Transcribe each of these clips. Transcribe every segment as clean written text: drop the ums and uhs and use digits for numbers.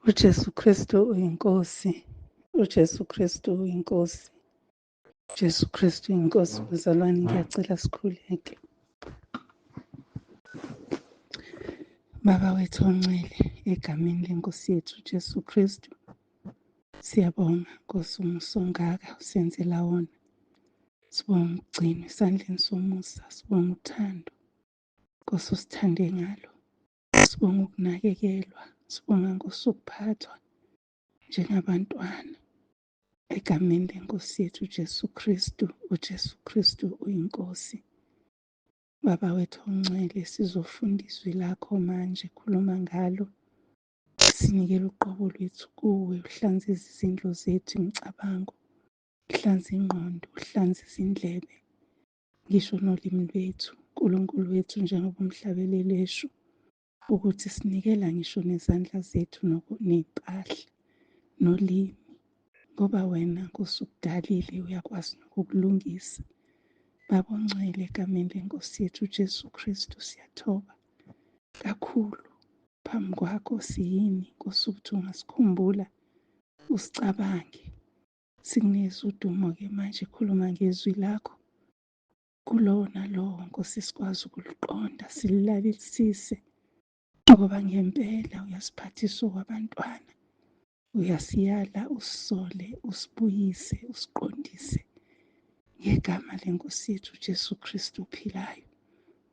UJesu Kristu uyiNkosi. UJesu Kristu uyiNkosi. Jesu Kristu uyiNkosi. Bazalwane, ngiyacela sikhuleke. Baba wethu ongcwele, egameni lenkosi yethu uJesu Kristu, siyabonga Nkosi umusa ongaka usenzela wona. Sibonga ukugcinwa esandleni somusa, sibonga uthando Nkosi usithande ngalo. Sibonga ukunakekelwa, sibonga Nkosi ukuphathwa njengabantwana. Egameni lenkosi yethu uJesu Kristu, uJesu Kristu uyiNkosi. Baba wethu ongcwele, sizofunda izwi lakho manje, khuluma ngalo. Sinikela uqobo lwethu kuwe, uhlanze izindlu zethu, imicabango, uhlanze ingqondo, uhlanze izindlebe, ngisho nolimi lwethu. Nkulunkulu wethu, njengoba umhlabeleli esho ukuthi sinikela ngisho nezandla zethu ney'mpahla nolimi, ngoba wena Nkosi ukudalile, uyakwazi nokukulungisa. Baba ongcwele, egameni lenkosi yethu uJesu Kristu, siyathoba kakhulu phambi kwakho. Siyini Nkosi ukuthi ungasikhumbula, usicabange. Sikunikeza udumo-ke manje, khuluma ngezwi lakho kulowo nalowo Nkosi, sikwazi ukuliqonda, sililalelisise, ngoba ngempela uyasiphathisa okwabantwana, uyasiyala, usisole, usibuyise, usiqondise ngegama lenkosi yethu uJesu Kristu ophilayo.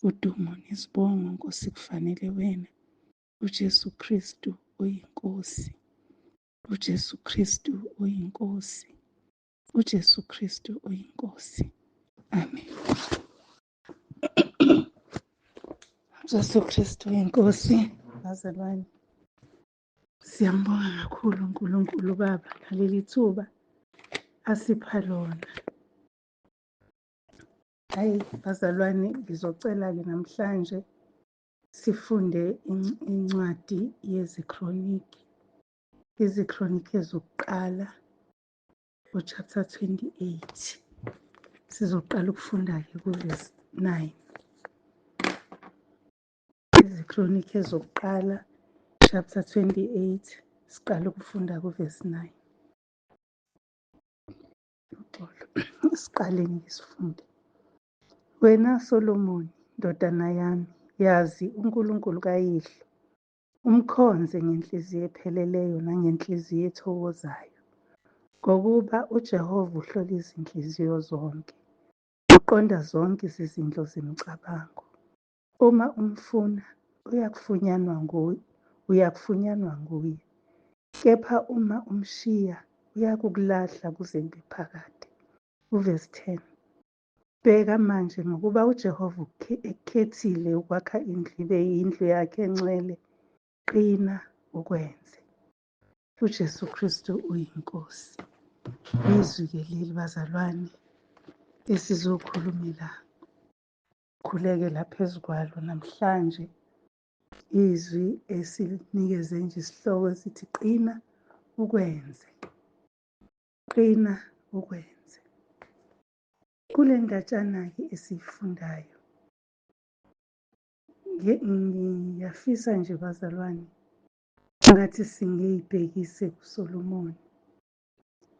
Udumo nesibongo Nkosi kufanele wena. uJesu Kristu uyiNkosi. uJesu Kristu uyiNkosi. uJesu Kristu uyiNkosi. Amen. Jesu Kristu uyiNkosi. Bazalwane, siyambonga kakhulu uNkulunkulu Baba ngaleli thuba asipha lona. Hayi bazalwane, ngizocela-ke namhlanje sifunde incwadi yeziKroniki. IziKroniki ezokuqala u-chapter 28. Sizoqala ukufunda-ke ku-verse 9. IziKroniki ezokuqala chapter 28, siqala ukufunda ku-verse 9. Uxolo, siqaleni ke sifunde. Wena Solomoni, ndodana yami, yazi uNkulunkulu kayihlo, umkhonze ngenhliziyo epheleleyo nangenhliziyo ethokozayo, ngokuba uJehova uhlola izinhliziyo zonke, uqonda zonke izizindlo zemicabango. Uma umfuna, uyakufunyanwa nguye, uyakufunyanwa nguye, kepha uma umshiya, uyakukulahla kuze kube phakade. Uvesi 10. Bheka manje, ngokuba uJehova ekukhethile ukwakha indlu ibe yindlu yakhe engcwele, qina ukwenze. UJesu Kristu uyiNkosi. Izwi-ke leli bazalwane esizokhulumela khulekela phezu kwalo namhlanje, izwi esinikeze nje isihloko esithi qina ukwenze. Qina ukwenze. Kule ndatshana-ke esiyifundayo, ngiyafisa nje bazalwane ngathi singeyibhekise kuSolomoni,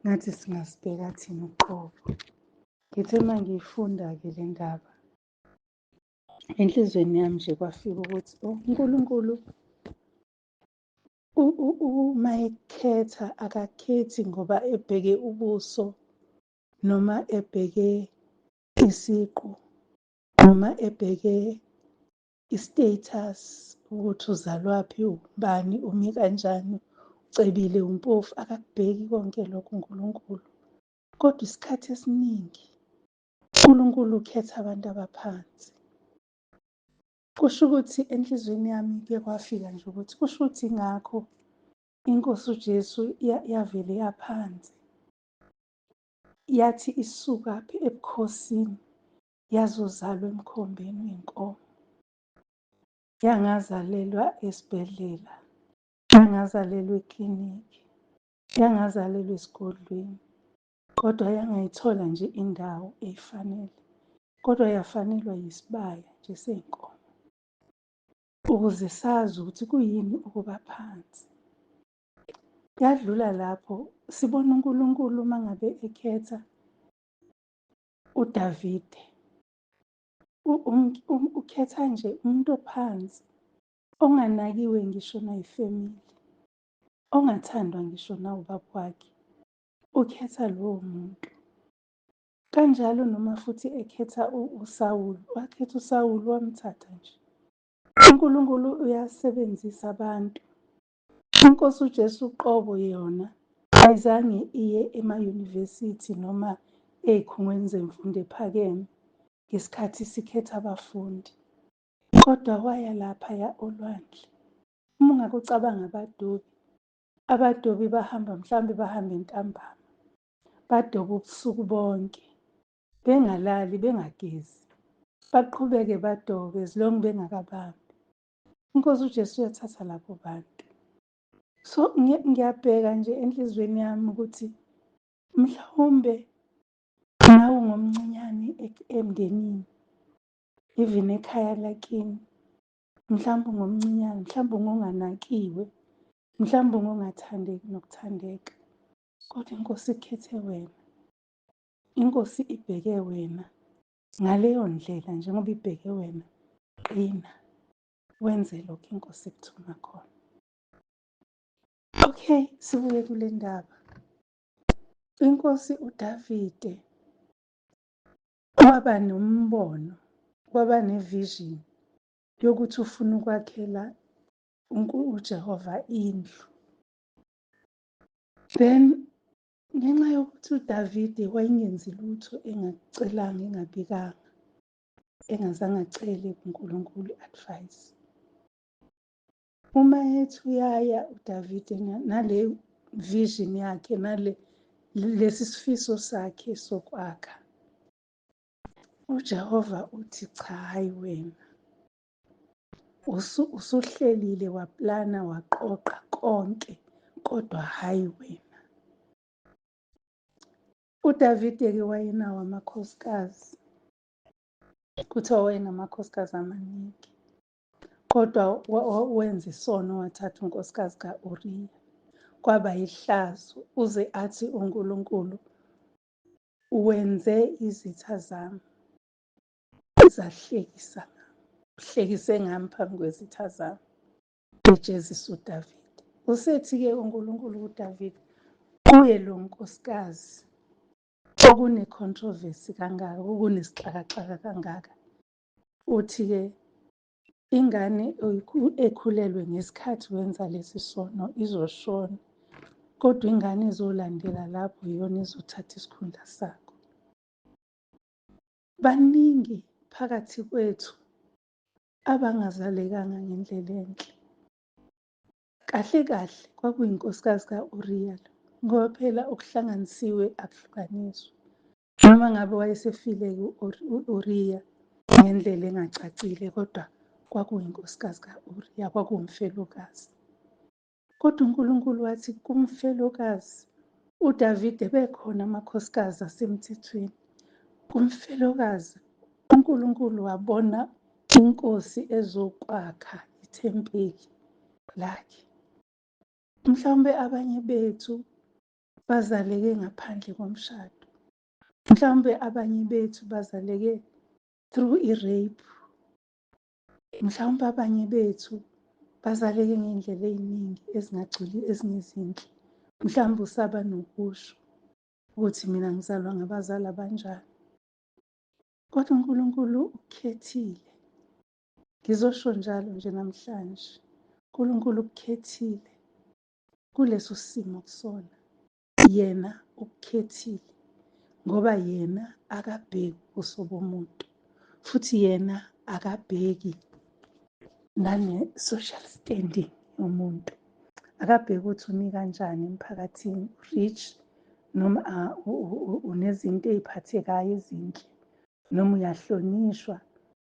ngathi singasibheka thina uqobo. Ngithe uma ngiyifunda-ke le ndaba, enhliziyweni yami nje kwafika ukuthi oh, uNkulunkulu uma ekhetha akakhethi ngoba ebheke ubuso noma ebheke isiqu noma ebheke i-status ukuthi uzalwaphi, ubani, umi kanjani, ucebile, umpofu, akakubheki konke lokho uNkulunkulu. Kodwa isikhathi esiningi uNkulunkulu ukhetha abantu abaphansi. Kusho ukuthi enhliziyweni yami kuye kwafika nje ukuthi kusho ukuthi ingakho inkosi uJesu yavele yaphansi, yathi isuka ebukhosini yazozalwa emkhombeni wenkomo. Yangazalelwa esibhedlela, yangazalelwa ekliniki, yangazalelwa esigodlweni, kodwa yangayithola nje indawo eyifanele, kodwa yafanelwa yisibaya nje sey'nkomo, ukuze sazi ukuthi kuyini ukuba phansi. Yadlula lapho sibona uNkulunkulu uma ngabe ekhetha uDavide. Ukhetha nje umuntu ophansi onganakiwe ngisho nayifemili, ongathandwa ngisho nawubaba wakhe. Ukhetha lowo muntu. Kanjalo noma futhi ekhetha uSawulu, wakhetha uSawulu wamthatha nje. UNkulunkulu uyasebenzisa abantu. INkosi uJesu uqobo yona ayizange iye emayunivesithi noma ey'khungweni zemfundo ephakeme ngesikhathi sikhetha abafundi, kodwa waya laphaya olwandle. Uma ungake ucabange abadobi, abadobi bahamba mhlawumbe bahambe ntambama, badobe ubusuku bonke bengalali bengagezi, baqhubeke badobe as long bengakabambi. INkosi uJesu uyathatha labo bantu. So ngiyabheka nje enhliziyweni yami ukuthi mhlawumbe nawe ungomncinyane emndenini, even ekhaya lakini, mhlawumbe ungomncinyane, mhlawumbe ungonganakiwe, mhlawumbe ungongathandeki nokuthandeka, kodwa iNkosi ikhethe wena. INkosi ibheke wena ngaleyo ndlela njengoba ibheke wena, qina wenze lokho iNkosi ekuthuma khona. Okay, sibuye kule ndaba. Inkosi uDavide waba nombono, waba nevision yokuthi ufuna ukwakhela uJehova indlu. Then ngenxa yokuthi uDavide wayengenzi lutho engacelanga, engabikanga, engazange acele kuNkulunkulu i-advice. Uma ethi uyaya uDavide nale vision yakhe nale lesi sifiso sakhe sokwakha, uJehova uthi cha, hayi wena. Usuhlelile waplana waqoqa konke kodwa hhayi wena. UDavide-ke wayenawo amakhosikazi. Kuthiwa wayenamakhosikazi amaningi. Kodwa wenza isono wathatha unkosikazi ka-Uriya. Kwaba yihlazo uze athi uNkulunkulu wenze izitha zami zahlekisa ngami, uhlekise ngami phambi kwezitha zami. Ejezisa uDavide. Usethi-ke uNkulunkulu kuDavide, kuye lo nkosikazi okune-controversy kangaka, okunesixakaxaka kangaka, uthi-ke ingane ekhulelwe ngesikhathi wenza lesi sono izoshona, kodwa ingane ezolandela lapho iyona ezothatha isikhundla sakho. Baningi phakathi kwethu abangazalekanga ngendlela enhle. Kahle kahle kwakuyinkosikazi ka-Uriya lo, ngoba phela okuhlanganisiwe akuhlukaniswa. Noma ngabe wayesefile-ke u-Uriya ngendlela engacacile, kodwa kwakuyinkosikazi ka-Uriya, kwakuwumfelokazi. Kodwa uNkulunkulu wathi kumfelokazi, uDavide bekhona amakhosikazi asemthethweni. Kumfelokazi uNkulunkulu wabona inkosi ezokwakha ithempeli lakhe. Mhlawumbe abanye bethu bazaleke ngaphandle komshado. Mhlawumbe abanye bethu bazaleke through i-rape. Mhlawumbe abanye bethu bazaleke ngey'ndlela ey'ningi ezingagcwele ezingezinhle. Mhlawumbe usaba nokusho ukuthi mina ngizalwa ngabazali abanjani. Kodwa uNkulunkulu ukukhethile. Ngizosho njalo nje namhlanje. uNkulunkulu ukukhethile kuleso simo kusona. Yena ukukhethile ngoba yena akabheki ubuso bomuntu futhi yena akabheki nane-social standing yomuntu. Akabheki ukuthi umi kanjani emphakathini, rich noma unezinto ey'phathekayo ezinhle noma uyahlonishwa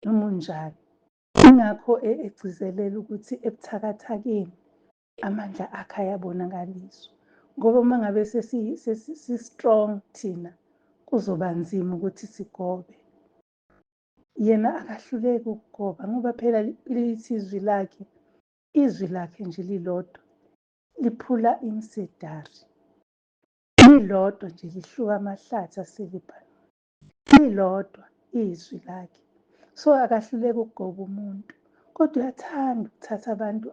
noma unjani. Ingakho egcizelela ukuthi ebuthakathakeni amandla akhe ayabonakaliswa. Ngoba uma ngabe sesi-strong thina kuzoba nzima ukuthi sigobe. Yena akahluleki ukugoba ngoba phela lithi izwi lakhe, izwi lakhe nje lilodwa. liphula imisedari. Lilodwa nje lihluka amahlathi aseLebanon. Lilodwa izwi lakhe. So akahluleki ukugoba umuntu, kodwa uyathanda ukuthatha abantu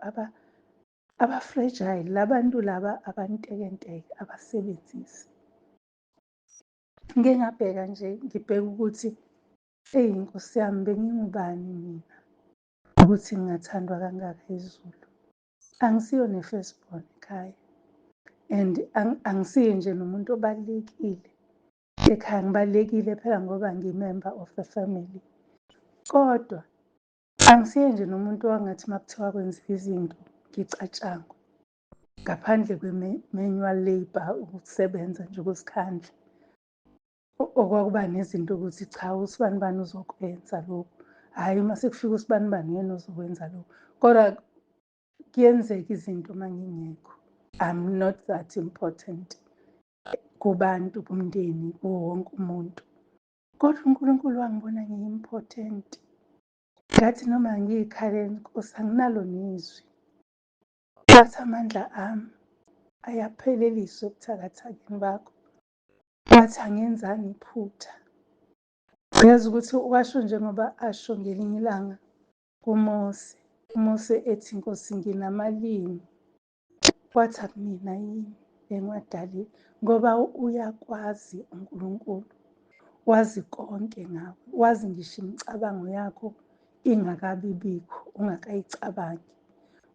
aba-fragile, labantu laba abantekenteke, abasebenzise. Ngike ngabheka nje, ngibheka ukuthi eyi Nkosi yami, bengingubani mina ukuthi ngingathandwa kangaka izulu. Angisiyo ne-first born ekhaya and angisiye nje nomuntu obalulekile ekhaya. Ngibalulekile phela ngoba ngiyi-member of the family, kodwa angisiye nje nomuntu wangathi uma kuthiwa kwenziwa izinto ngicatshangwe, ngaphandle kwe-manual labour, ukusebenza nje ukuzikhandla, okwakuba nezinto ukuthi cha, usibani bani uzokwenza lokhu, hhayi uma sekufika usibani bani uyena ozokwenza lokhu. Kodwa kuyenzeka izinto uma ngingekho. I'm not that important kubantu, kumndeni, kuwo wonke umuntu, kodwa uNkulunkulu wangibona ngiyi-important. Ngathi noma ngiyikhalele, Nkosi, anginalo nezwi, wathi amandla ami ayapheleliswa ebuthakathakeni bakho. Wathi angenzanga iphutha. Uyazi ukuthi washo njengoba asho ngelinye ilanga kuMose, uMose ethi, Nkosi, nginamalimi, wathi akumina yini engiwadalile? Ngoba uyakwazi uNkulunkulu, wazi konke ngawe, wazi ngisho imicabango yakho ingakabi bikho, ungakayicabangi,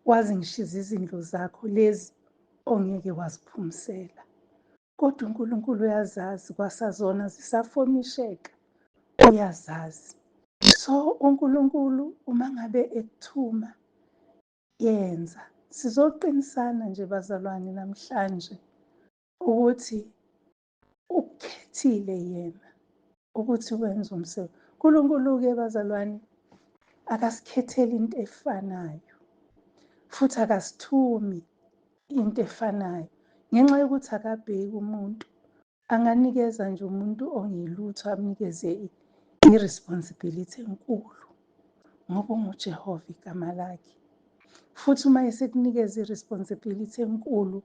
wazi ngisho izindlu zakho lezi ongeke waziphumisela. Kodwa uNkulunkulu uyazazi kwasazona zisafomisheka, uyazazi. So uNkulunkulu uma ngabe ekuthuma, yenza. Sizoqinisana nje bazalwane namhlanje ukuthi ukukhethile yena ukuthi wenze umsebenzi. uNkulunkulu-ke bazalwane akasikhetheli into efanayo, futhi akasithumi into efanayo, ngenxa yokuthi akabheki umuntu. Anganikeza nje umuntu ongelutho, amnikeze i-responsibility enkulu, ngoba unguJehova igama lakhe. Futhi uma esekunikeza i-responsibility enkulu,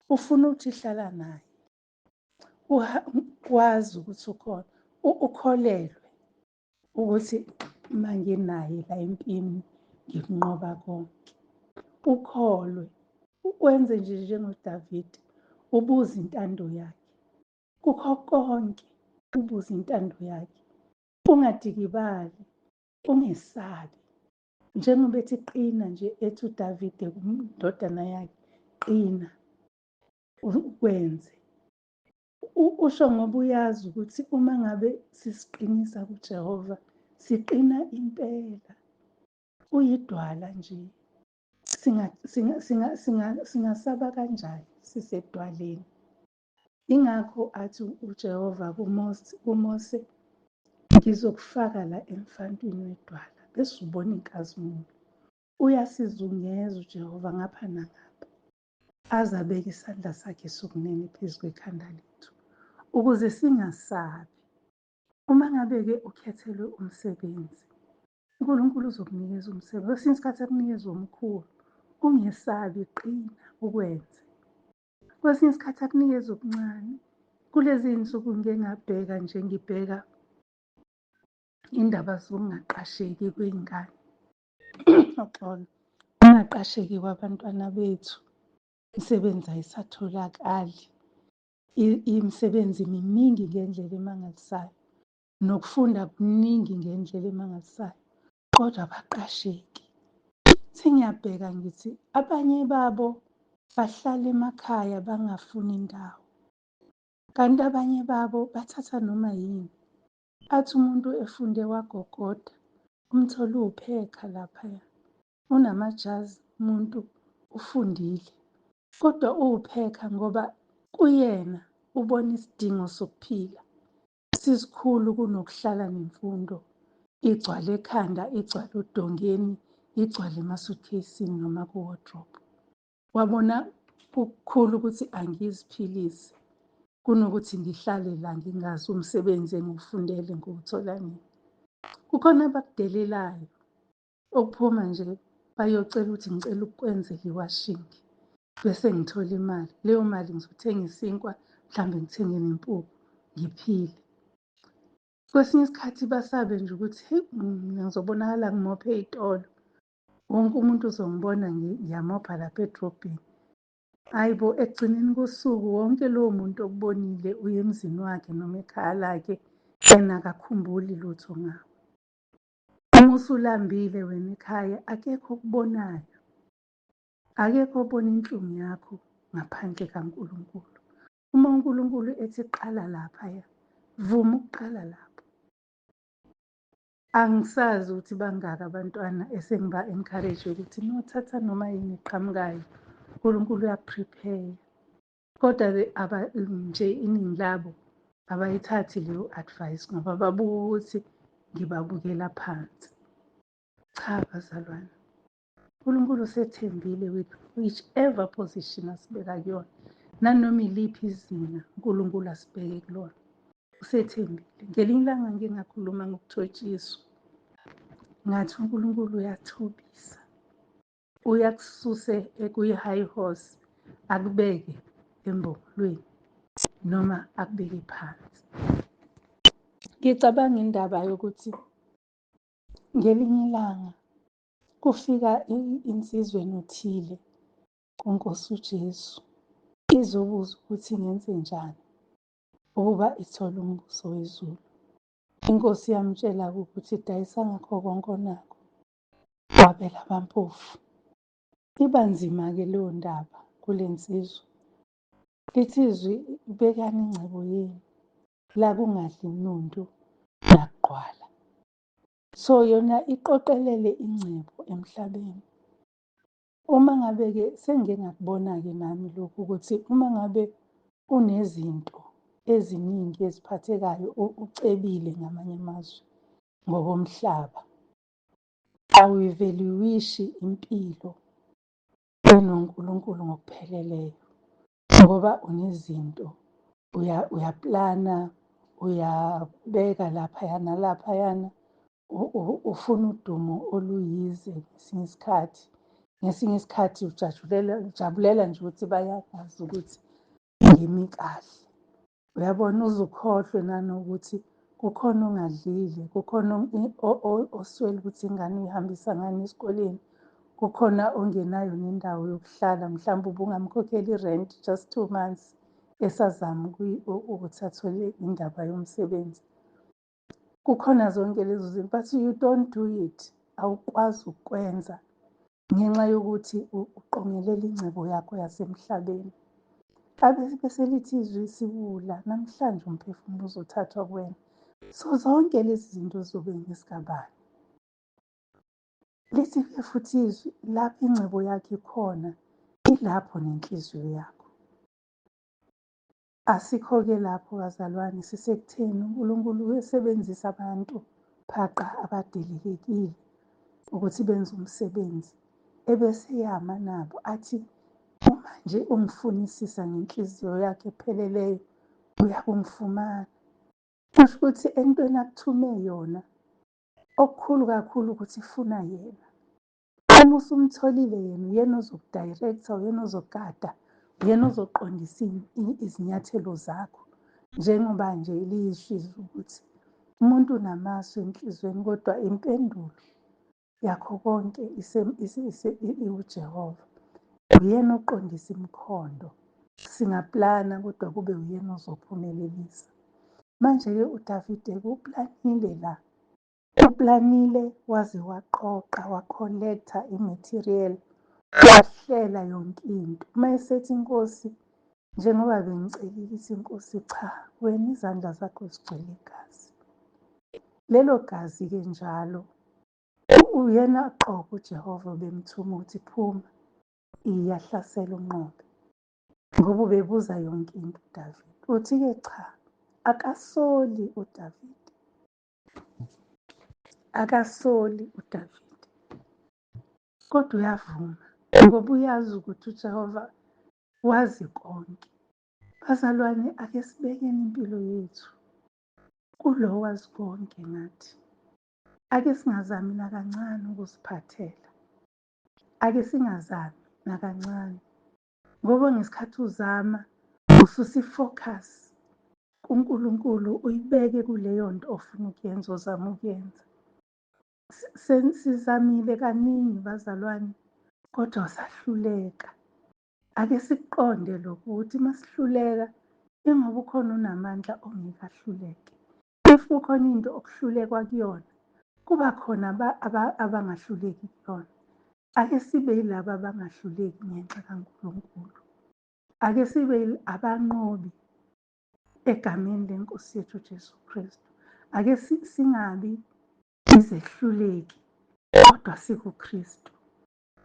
ufuna ukuthi hlala naye, wazi ukuthi ukhona, ukholelwe ukuthi uma nginaye la empini ngikunqoba konke. Ukholwe, wenze nje njengoDavide, ubuze intando yakhe kukho konke, ubuze intando yakhe, ungadikibali, ungesabi. Njengoba ethi qina nje, ethi uDavide kundodana yakhe, qina ukwenze. Usho ngoba uyazi ukuthi uma ngabe sisiqinisa kuJehova, siqina impela. Uyidwala nje. Singasaba kanjani sisedwaleni? Ingakho athi uJehova kuMose, ngizokufaka la emfantwini wedwala bese ubona inkazimulo. Uyasizungeza uJehova ngapha nangapha, aze abeke isandla sakhe sokunene phezu kwekhanda lethu ukuze singasabi. Uma ngabe-ke ukhethelwe umsebenzi, uNkulunkulu uzokunikeza umsebenzi. Kwesinye isikhathi akunikeza omkhulu, ungesabi, qina ukwenze. Kwesinye isikhathi akunikeza okuncane. Kulezi iy'nsuku ngike ngabheka nje, ngibheka indaba zokungaqasheki kwey'ngane. Uxolo, ungaqasheki kwabantwana bethu, imisebenzi ayisatholakali. Imisebenzi miningi ngendlela emangalisayo, nokufunda kuningi ngendlela emangalisayo, kodwa abaqasheki. Sengiyabheka ngithi abanye babo bahlala emakhaya bangafuni indawo, kanti abanye babo bathatha noma yini. Athi umuntu efunde wagogoda, umthole uwuphekha laphaya, unamajazi umuntu, ufundile, kodwa uwuphekha ngoba kuyena ubona isidingo sokuphila sisikhulu kunokuhlala nemfundo igcwale ekhanda, igcwale odongeni, igcwale ema-suitcase-ini noma ku-wardrobe. Wabona kukukhulu ukuthi angiziphilise kunokuthi ngihlale la ngingazi umsebenzi engiwufundele ngiwuthola nini. Kukhona abakudelelayo, okuphuma nje bayocela ukuthi ngicela ukukwenzela i-washing. Bese ngithola imali. Leyo mali ngizothenga isinkwa, mhlawumbe ngithenge nempuphu, ngiphile. Kwesinye isikhathi basabe nje ukuthi heyi mina ngizobonakala ngimophe ey'tolo. Wonke umuntu uzongibona ngiyamopha lapha edrobheni. Hhayi bo, ekugcineni kosuku wonke lowo muntu okubonile uye emzini wakhe noma ekhaya lakhe and akakhumbuli lutho ngawe. Uma usulambile wena ekhaya akekho okubonayo. Akekho obona inhlungu yakho ngaphandle kaNkulunkulu. Uma uNkulunkulu ethi qala laphaya, vuma ukuqala lapho. Angisazi ukuthi bangaki abantwana esengiba-encourage ukuthi no thatha noma yini eqhamukayo, uNkulunkulu uyaku-prepare. Kodwa nje iningi labo abayithathi leyo advice ngoba babuka ukuthi ngibabukela phansi. Cha bazalwane, uNkulunkulu usethembile with whichever position asibeka kuyona, nanoma iliphi izinga uNkulunkulu asibeke kulona, usethembile. Ngelinye ilanga ngike ngakhuluma ngokuthotshiswa, ngathi uNkulunkulu uyathobisa, uyakususe kwi-high horse akubeke embongolweni noma akubeke phansi. Ngicabanga indaba yokuthi ngelinye ilanga kufika insizwa enothile kuNkosi uJesu izobuza ukuthi ngenze njani ukuba ithole umbuso wezulu. Inkosi yamtshela ukuthi dayisa ngakho konke onakho wabela abampofu. Iba nzima-ke leyo ndaba kule nsizwa. Lithi izwi bekani ingcebo yenu la kungadli nundu nakugqwala. So yona iqoqelele ingcebo emhlabeni. Uma ngabe-ke sengike ngakubona-ke nami lokhu ukuthi uma ngabe unezinto eziningi eziphathekayo ucebile ngamanye amazwi ngokomhlaba, awuyivaluwishi impilo enoNkulunkulu ngokupheleleyo ngoba unezinto uyaplana uyabeka laphaya nalaphayana ufuna udumo oluyize ngesinye isikhathi. Ngesinye isikhathi ujabulela ujabulela nje ukuthi bayakwazi ukuthi ngimi kahle. Uyabona uze ukhohlwe nanokuthi kukhona ongadlile, kukhona oswele ukuthi ingane uyihambisa ngani esikoleni, kukhona ongenayo nendawo yokuhlala, mhlawumbe ubungamkhokheli i-rent just 2 months esazama ukuthi athole indaba yomsebenzi. Kukhona zonke lezo zinto but you don't do it, awukwazi ukukwenza ngenxa yokuthi uqongelela ingcebo yakho yasemhlabeni. Abe bese lithi izwi siwula namhlanje umphefumulo uzothathwa kuwena. So zonke lezi zinto zizobe ngesikabani. Lithi-ke futhi izwi lapho ingcebo yakho ikhona ilapho nenhliziyo yakho. Asikho-ke lapho bazalwane, sisekutheni uNkulunkulu uyosebenzisa abantu phaqa abadelelekile ukuthi benze umsebenzi ebese eyama nabo athi uma nje ungifunisisa ngenhliziyo yakho epheleleyo uyakungifumana. Kusho ukuthi entweni akuthume yona okukhulu kakhulu ukuthi funa yena. Uma usumtholile yena, uyena ozoku-director, uyena ozogada, uyena ozoqondisa izinyathelo zakho. Njengoba nje liyisho izwi ukuthi umuntu unamasu enhliziyweni kodwa impendulo yakho konke iwuJehova. Uyena oqondisa imikhondo. Singaplana kodwa kube uyena ozophumelelisa. Manje-ke uDavide uplanile la. Uplanile waze waqoqa wa-collect-a i-material wahlela yonke into. Uma esethi inkosi njengoba bengicelile ithi inkosi cha wena izandla zakho zigcwele igazi. Lelo gazi-ke njalo uyena qobo uJehova obemthuma ukuthi phuma iyahlasela unqobe. Ngoba ubebuza yonke into uDavide. Uthi-ke cha akasoli uDavide. Akasoli uDavide kodwa uyavuma ngoba uyazi ukuthi uJehova wazi konke. Bazalwane ake sibekeni impilo yethu kulo wazi konke ngathi. Ake singazami nakancane ukuziphathela. Ake singazami nakancane. Ngoba ngesikhathi uzama ususa i-focus kuNkulunkulu uyibeke kuleyo nto ofuna ukuyenza, ozama ukuyenza. Sizamile kaningi bazalwane, kodwa sahluleka. Ake sikuqonde lokhu ukuthi uma sihluleka ingoba ukhona onamandla ongeke ahluleke. If kukhona into okuhlulekwa kuyona, kuba khona abangahluleki kuyona. Ake sibe yilaba abangahluleki ngenxa kaNkulunkulu. Ake sibe abanqobi egameni leNkosi yethu uJesu Kristu. Ake singabi izehluleki kodwa sikuKristu.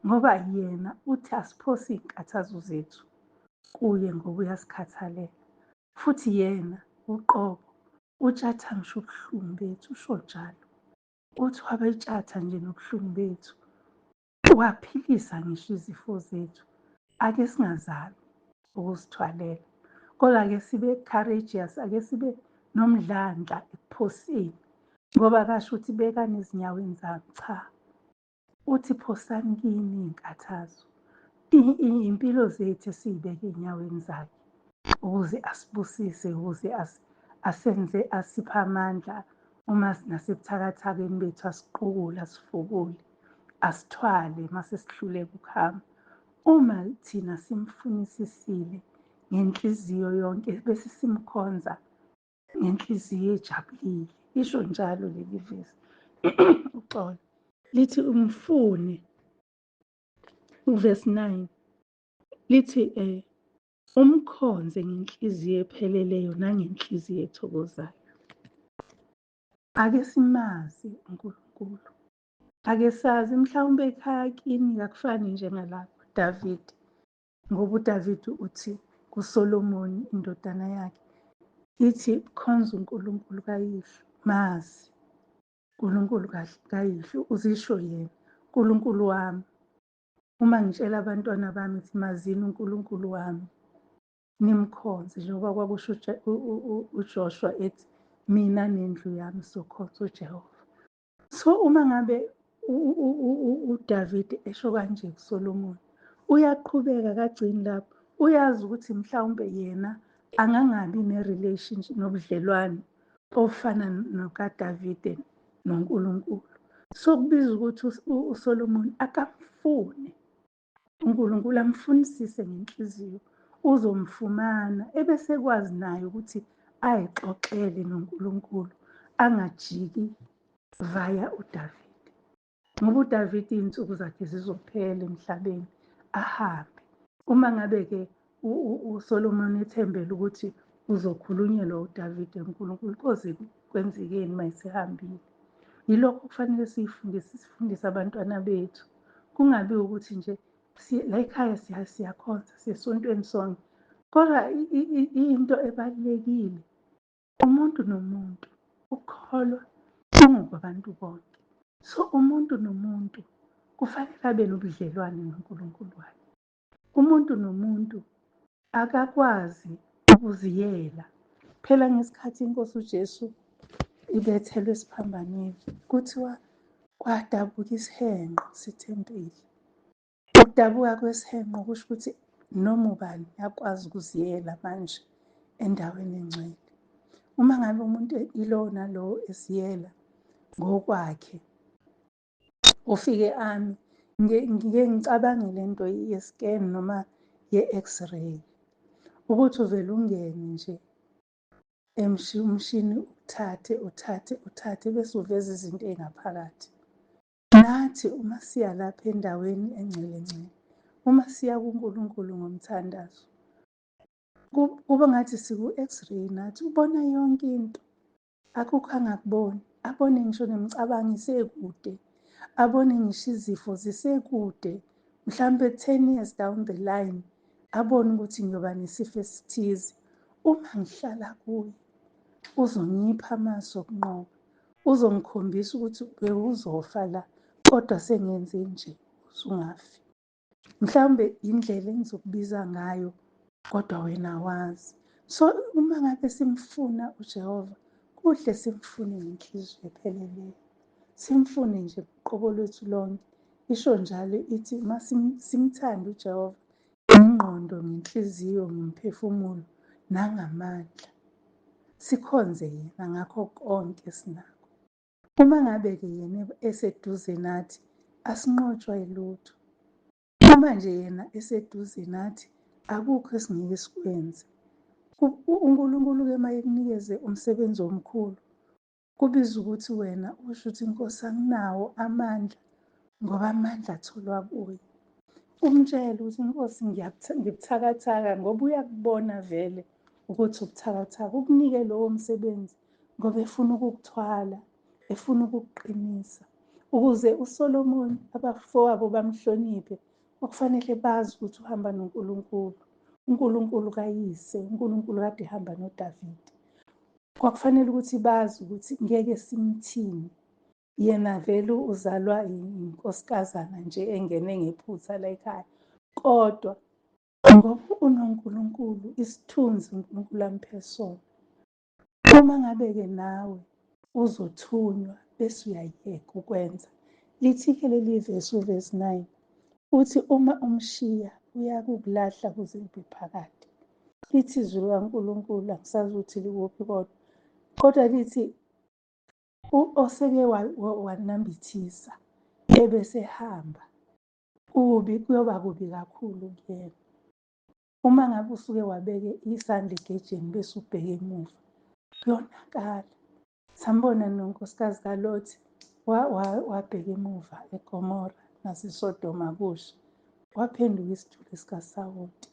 Ngoba yena uthi asiphose iy'nkathazo zethu kuye ngoba uyasikhathalela. Futhi yena uqobo utshatha ngisho ubuhlungu bethu, usho njalo. Uthi wabetshatha nje nobuhlungu bethu, waphilisa ngisho izifo zethu. Ake singazami ukuzithwalela, kodwa ake sibe courageous, ake sibe nomdlandla ekuphoseni, ngoba akasho ukuthi bekani ezinyaweni zami, cha. Uthi phosani kimi iy'nkathazo, iy'mpilo zethu esiy'beke ey'nyaweni zakhe ukuze asibusise, ukuze asenze asiphe amandla uma nasebuthakathakeni bethu asiqukule, asifukule, asithwale uma sesihluleka ukuhamba. Uma thina simfunisisile ngenhliziyo yonke bese simkhonza ngenhliziyo ejabulile, isho njalo leli vesi. Uxolo. Lithi umfune, uvesi 9 lithi umkhonze ngenhliziyo epheleleyo nangenhliziyo ethokozayo. Ake simazi uNkulunkulu, ake sazi mhlawumbe ekhaya kini akufani njengalapho David, ngoba uDavid uthi kuSolomoni indodana yakhe ithi khonza uNkulunkulu kayihlo, mazi uNkulunkulu kayihlo, uzisho yena uNkulunkulu wami. Uma ngitshela abantwana bami ngithi mazini uNkulunkulu wami nimkhonze, njengoba kwakusho uJoshua ethi mina nendlu yami sokhonza uJehova. So uma ngabe uDavid esho kanje kuSolomon, uyaqhubeka kagcini lapho, uyazi ukuthi mhlawumbe yena angangabi ne-relationship nobudlelwane ofana nokaDavide noNkulunkulu. So kubiza ukuthi uSolomon akamfune uNkulunkulu, amfunisise ngenhliziyo, uzomfumana ebesekwazi naye ukuthi ayixoxele noNkulunkulu, angajiki via uDavide, ngoba uDavide iy'nsuku zakhe zizophela emhlabeni ahambe. Uma ngabe-ke uSolomon ethembele ukuthi uzokhulunyelwa uDavide uNkulunkulu, koze kwenzekeni uma esehambile? Yilokho kufanele siyifundise, sifundise abantwana bethu. Kungabi ukuthi nje la ekhaya siyakhonza, siyesontweni sonke, kodwa into ebalulekile, umuntu nomuntu ukukholwa kungokwabantu bonke. So umuntu nomuntu kufanele abe nobudlelwane noNkulunkulu wakhe. Umuntu nomuntu akakwazi ukuziyela. Phela ngesikhathi inkosi uJesu ibethelwe esiphambanweni, kuthiwa kwadabuka isihenqo sethempeli. Ukudabuka kwesihenqo kusho ukuthi noma ubani uyakwazi ukuziyela manje endaweni engcwele. Uma ngabe umuntu ilowo nalowo eziyela ngokwakhe, ufike ami, ngike ngicabange lento ye-scan noma ye-x-ray, ukuthi uvele ungene nje umshini ukuthathe, uthathe, uthathe bese uveza izinto ey'ngaphakathi. Nathi uma siya lapha endaweni engcwele ngcwele, uma siya kuNkulunkulu ngomthandazo, kuba ngathi siku-x-ray nathi, ubona yonke into. Akukho angakuboni, abone ngisho nemicabango isekude, abone ngisho izifo zisekude, mhlampe 10 years down the line, abone ukuthi ngiyoba nesifo esithize. Uma ngihlala kuye, uzongipha amasu okunqoba, uzongikhombisa ukuthi bewuzofa la, kodwa sengenze nje usungafi. Mhlawumbe indlela engizokubiza ngayo, kodwa wena wazi. So uma ngabe simfuna uJehova, kuhle simfune ngenhliziyo epheleleyo, simfune nje uqobo lwethu lonke. Isho njalo ithi uma simthanda uJehova Ngengqondo, ngenhliziyo, ngomphefumulo nangamandla. Sikhonze yena ngakho konke esinakho. Uma ngabe-ke yena eseduze nathi, asinqotshwa yilutho. Uma nje yena eseduze nathi, akukho esingeke sikwenze. UNkulunkulu-ke uma ekunikeze umsebenzi omkhulu, kubiza ukuthi wena usho ukuthi Nkosi anginawo amandla ngoba amandla atholwa kuye. Umtshele ukuthi Nkosi ngibuthakathaka ngoba uyakubona vele ukuthi ubuthakathaka. Ukunike lowo msebenzi ngoba efuna ukukuthwala, efuna ukukuqinisa. Ukuze uSolomoni abafowabo bamhloniphe, kwakufanele bazi ukuthi uhamba noNkulunkulu, uNkulunkulu kayise, uNkulunkulu kade ehamba noDavide. Kwakufanele ukuthi bazi ukuthi ngeke simthini. Yena vele uzalwa inkosikazana nje engene ngephutha la ekhaya. Kodwa ngoba unoNkulunkulu, isithunzi uNkulunkulu amphe sona. Uma ngabe-ke nawe uzothunywa bese uyayeka ukwenza. Lithi-ke leli vesi uvesi 9 uthi uma umshiya uyakukulahla kuze kube phakade. Lithi izwi likaNkulunkulu angisazi ukuthi likuphi kodwa kodwa lithi oseke wanambithisa ebesehamba kubi kuyoba kubi kakhulu kuyena. Uma ngabe usuke wabeke isandla egejeni bese ubheke emuva kuyonakala. Sambona nonkosikazi kaLothi wabheka emuva eGomora naseSodoma kusha, waphenduka isithuli sikasawoti.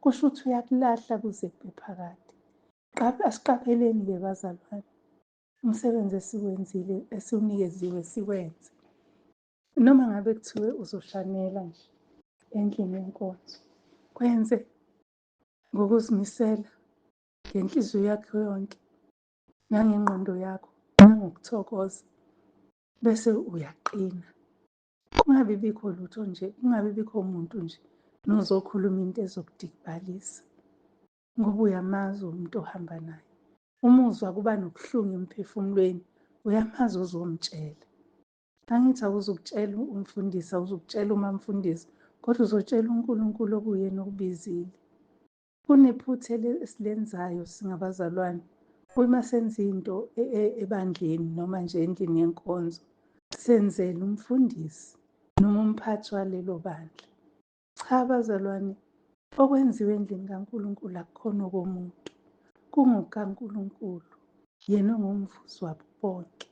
Kusho ukuthi uyakulahla kuze kube phakade. Asiqapheleni-ke bazalwane, umsebenzi esiwenzile esiwunikeziwe siwenze. Noma ngabe kuthiwe uzoshanela nje endlini yenkonzo, kwenze ngokuzimisela ngenhliziyo yakho yonke nangengqondo yakho nangokuthokoza bese uyaqina. Kungabi bikho lutho nje, kungabi bikho muntu nje nozokhuluma into ezokudikibalisa ngoba uyamazi umuntu ohamba naye. Umuzwa kuba nobuhlungu emphefumulweni, uyamazi ozomtshela. Angithi awuzukutshela umfundisi, awuzukutshela umamfundisi, kodwa uzotshela uNkulunkulu okuyena okubizile. Kunephutha esilenzayo singabazalwane, uma senza into ebandleni noma nje endlini yenkonzo, senzela umfundisi noma umphathi walelo bandla. Cha bazalwane, okwenziwe endlini kaNkulunkulu akukhona okomuntu, kungokukaNkulunkulu, yena ongumvuzi wabo bonke.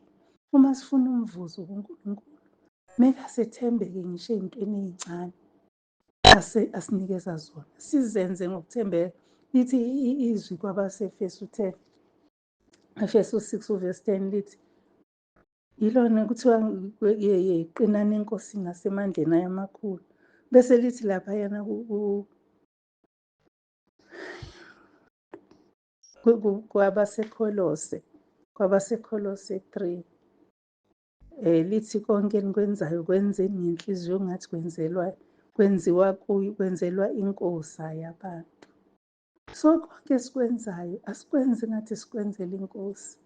Uma sifuna umvuzo kuNkulunkulu, kumele asethembeke ngisho ey'ntweni ey'ncane asinikeza zona, sizenze ngokuthembeka. Lithi izwi kwabaseEfesu 10, Efesu 6 uvesi 10 lithi, yilona kuthiwa qinani eNkosini nasemandleni ayo amakhulu. Bese lithi laphayana kwabaseKholose, kwabaseKholose 3, lithi konke enikwenzayo kwenzeni ngenhliziyo ngathi kwenzelwa kwenziwa kuyo kwenzelwa inkosi hhayi abantu. So konke esikwenzayo asikwenzi ngathi sikwenzela inkosi,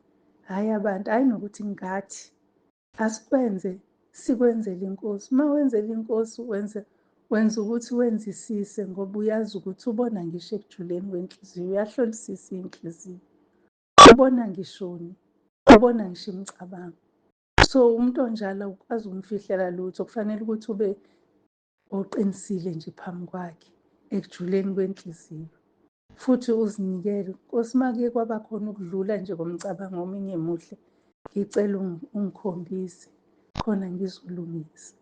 hhayi abantu, hhayi nokuthi ngathi asikwenze sikwenzele inkosi. Uma wenzela inkosi wenze wenza ukuthi wenzisise ngoba uyazi ukuthi ubona ngisho ekujuleni kwenhliziyo, uyahlolisisa inhliziyo. Ubona ngishoni, ubona ngisho imicabango. So umuntu onjalo awukwazi ukumfihlela lutho, kufanele ukuthi ube oqinisile nje phambi kwakhe ekujuleni kwenhliziyo futhi uzinikele. Nkosi, uma kuye kwaba khona ukudlula nje komcabango omunye muhle, ngicela ungikhombise khona ngizolungisa.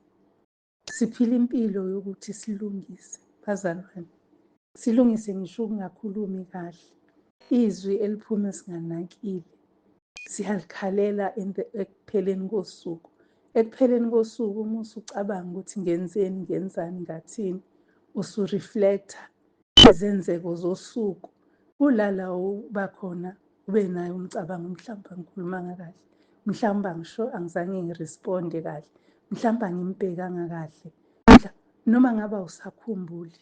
Siphila impilo yokuthi silungise bazalwane, silungise ngisho ukungakhulumi kahle, izwi eliphuma singanakile siyalikhalela ekupheleni kosuku. Ekupheleni kosuku uma usucabanga ukuthi ngenzeni, ngenzani, ngathini, usu-reflect-a izenzeko zosuku, kulala uba khona ube nayo umcabango mhlawumbe angikhulumanga kahle, mhlawumbe angisho angizange ngiresponde kahle, mhlawumbe angimbhekanga kahle, noma ngabe awusakhumbuli.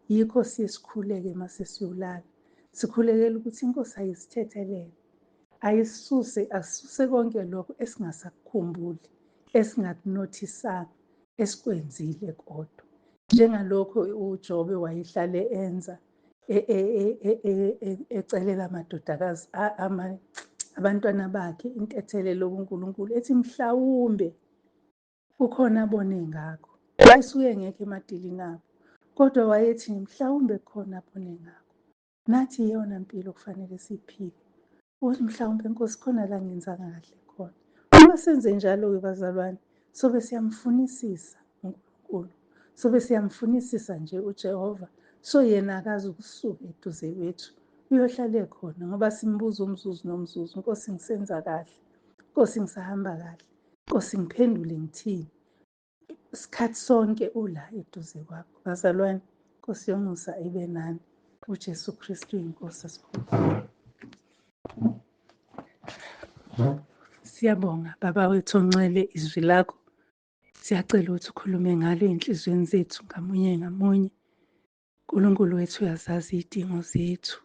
Yikho siye sikhuleke uma sesiyolala, sikhulekela ukuthi iNkosi ayisithethelele, ayisuse, asuse konke lokho esingasakukhumbuli, esingakunothisanga, esikwenzile kodwa. Njengalokho uJobe wayehlale enza ecelela amadodakazi abantwana bakhe intethelelo kuNkulunkulu ethi mhlawumbe kukhona abone ngakho. Wayesuke engekho emadilini abo, kodwa wayethi mhlawumbe kukhona abone ngakho. Nathi iyona mpilo okufanele siyiphile. Ukuthi mhlawumbe Nkosi khona la ngenzanga kahle khona. Uma senze njalo-ke bazalwane, sobe siyamfunisisa uNkulunkulu. Sobe siyamfunisisa nje uJehova. So yena akazi ukusuka eduze kwethu. Uyohlale ekhona ngoba simbuza umzuzu nomzuzu, Nkosi ngisenza kahle. Nkosi ngisahamba kahle. Nkosi ngiphendule ngithini? Isikhathi sonke ula eduze kwakho. Bazalwane, Nkosi yomusa ibe nani. UJesu Kristu inkosi esikhulu. Siyabonga Baba wethu oncele izwi lakho. Siyacela ukuthi ukhulume ngalo ey'nhliziyweni zethu ngamunye ngamunye. Nkulunkulu wethu uyazazi iy'dingo zethu.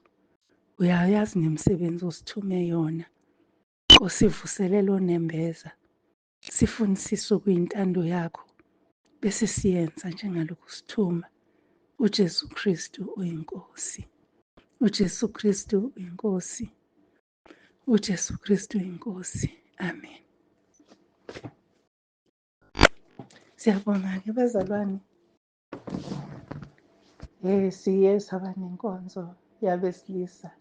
Uyayazi nemisebenzi osithume yona. Nkosi vuselela onembeza. Sifunisise okuyintando yakho bese siyenza njengalokhu sithuma. uJesu Kristu uyiNkosi. uJesu Kristu uyiNkosi. uJesu Kristu uyiNkosi. Amen. Siyabonga-ke bazalwane. Siye saba nenkonzo yabesilisa.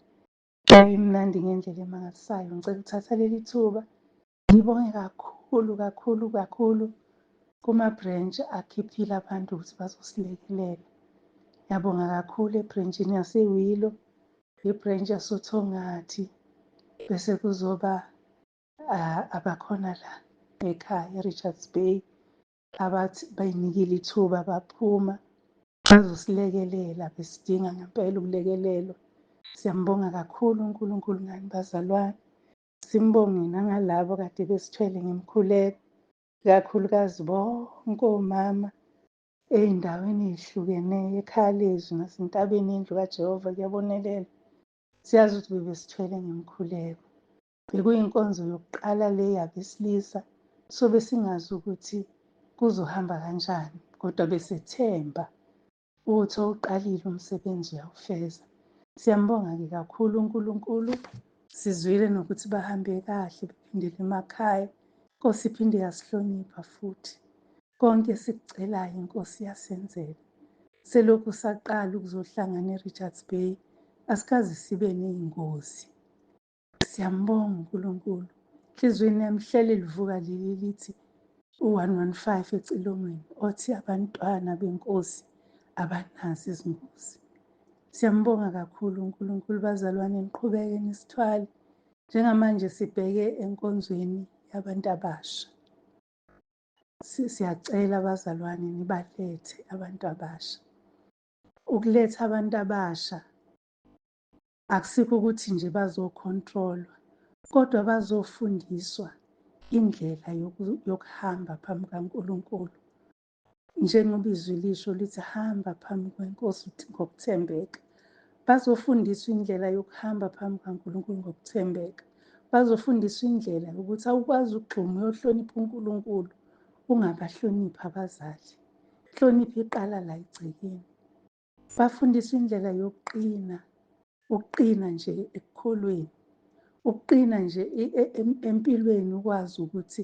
Yayimnandi ngendlela emangalisayo. Ngicela ukuthatha leli thuba ngibonge kakhulu kakhulu kakhulu kuma-branch akhiphile abantu ukuthi bazosilekelela. Ngiyabonga kakhulu ebranchini yaseWilo, ibranch yasoThongathi, bese kuzoba abakhona la ekhaya eRichards Bay abathi bayinikile ithuba baphuma bazosilekelela, besidinga ngempela ukulekelelwa. Siyambonga kakhulu uNkulunkulu ngani bazalwane. Simbonge nangalabo kade besithwele ngemikhuleko, ikakhulukazi bonke omama ey'ndaweni ey'hlukeneyo, ekhaya lezwi nasentabeni yendlu kaJehova kuyabonelela. Siyazi ukuthi bebesithwele ngemikhuleko. Bekuyinkonzo yokuqala le yabesilisa, so besingazi ukuthi kuzohamba kanjani, kodwa besethemba ukuthi owuqalile umsebenzi uyawufeza. Siyambonga-ke kakhulu uNkulunkulu. Sizwile nokuthi bahambe kahle bephindele emakhaya. Inkosi iphinde yasihlonipha futhi. Konke esikucelayo inkosi yasenzela. Selokhu saqala ukuzohlangana eRichards Bay, asikaze sibe ney'ngozi. Siyambonga uNkulunkulu. Enhliziyweni yami hleli livuka leli lithi u-115 ecilongweni othi abantwana benkosi abanazo izingozi. Siyambonga kakhulu uNkulunkulu bazalwane, niqhubeke nisithwale. Njengamanje sibheke enkonzweni yabantu abasha. Siyacela bazalwane nibalethe abantu abasha. Ukuletha abantu abasha akusikho ukuthi nje bazokhontrolwa, kodwa bazofundiswa indlela yokuhamba phambi kaNkulunkulu. Njengoba izwi lisho lithi hamba phambi kwenkosi ngokuthembeka. Bazofundiswa indlela yokuhamba phambi kaNkulunkulu ngokuthembeka. Bazofundiswa indlela yokuthi awukwazi ukugxuma uyohlonipha uNkulunkulu ungabahloniphi abazali. Inhlonipho iqala la egcekeni. Bafundiswa indlela yokuqina, ukuqina nje ekukholweni, ukuqina nje empilweni, ukwazi ukuthi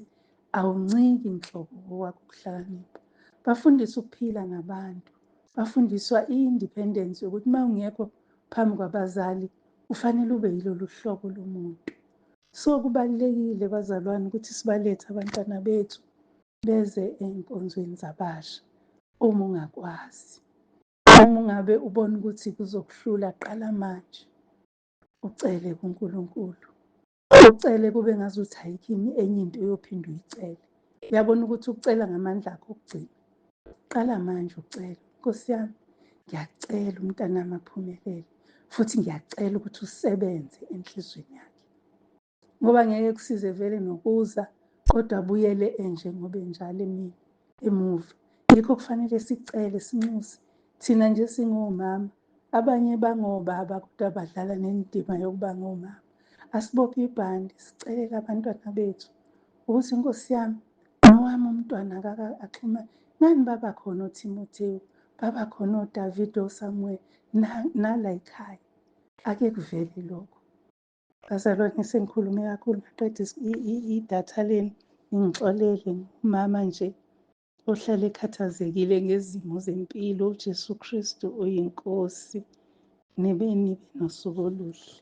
awunciki nhlobo kokwakho ukuhlakanipha. Bafundiswa ukuphila nabantu, bafundiswa i-independence yokuthi uma ungekho phambi kwabazali ufanele ube yilolu hlobo lomuntu. So kubalulekile bazalwane ukuthi sibalethe abantwana bethu beze ey'nkonzweni zabasha uma ungakwazi. Uma ungabe ubona ukuthi kuzokuhlula, qala manje ucele kuNkulunkulu. Ucele kube ngazuthi ayikho enye into oyophinde uyicele. Uyabona ukuthi ukucela ngamandla akho okugcina. Qala manje ucele. Nkosi yami, ngiyacela umntanami aphumelele futhi ngiyacela ukuthi usebenze enhliziyweni yakhe. Ngoba ngeke kusize vele nokuza kodwa abuyele enjengoba enjalo emini emuva. Yikho kufanele sicele sinxuse thina nje singomama, abanye bangobaba kodwa badlala nendima yokuba ngomama. Asibophe ibhande sicelele abantwana bethu ukuthi Nkosi yami nowami umntwana axhumane. Ngani baba khona oThimothewu? Baba khona oDavid, oSamuel nala ekhaya. Ake kuvele lokho. Bazalwane, sengikhulume kakhulu ngaqeda idatha leni, ningixolele, umama nje ohlale ekhathazekile ngezimo zempilo. UJesu Kristu uyiNkosi. Nibe nibe nosuku oluhle.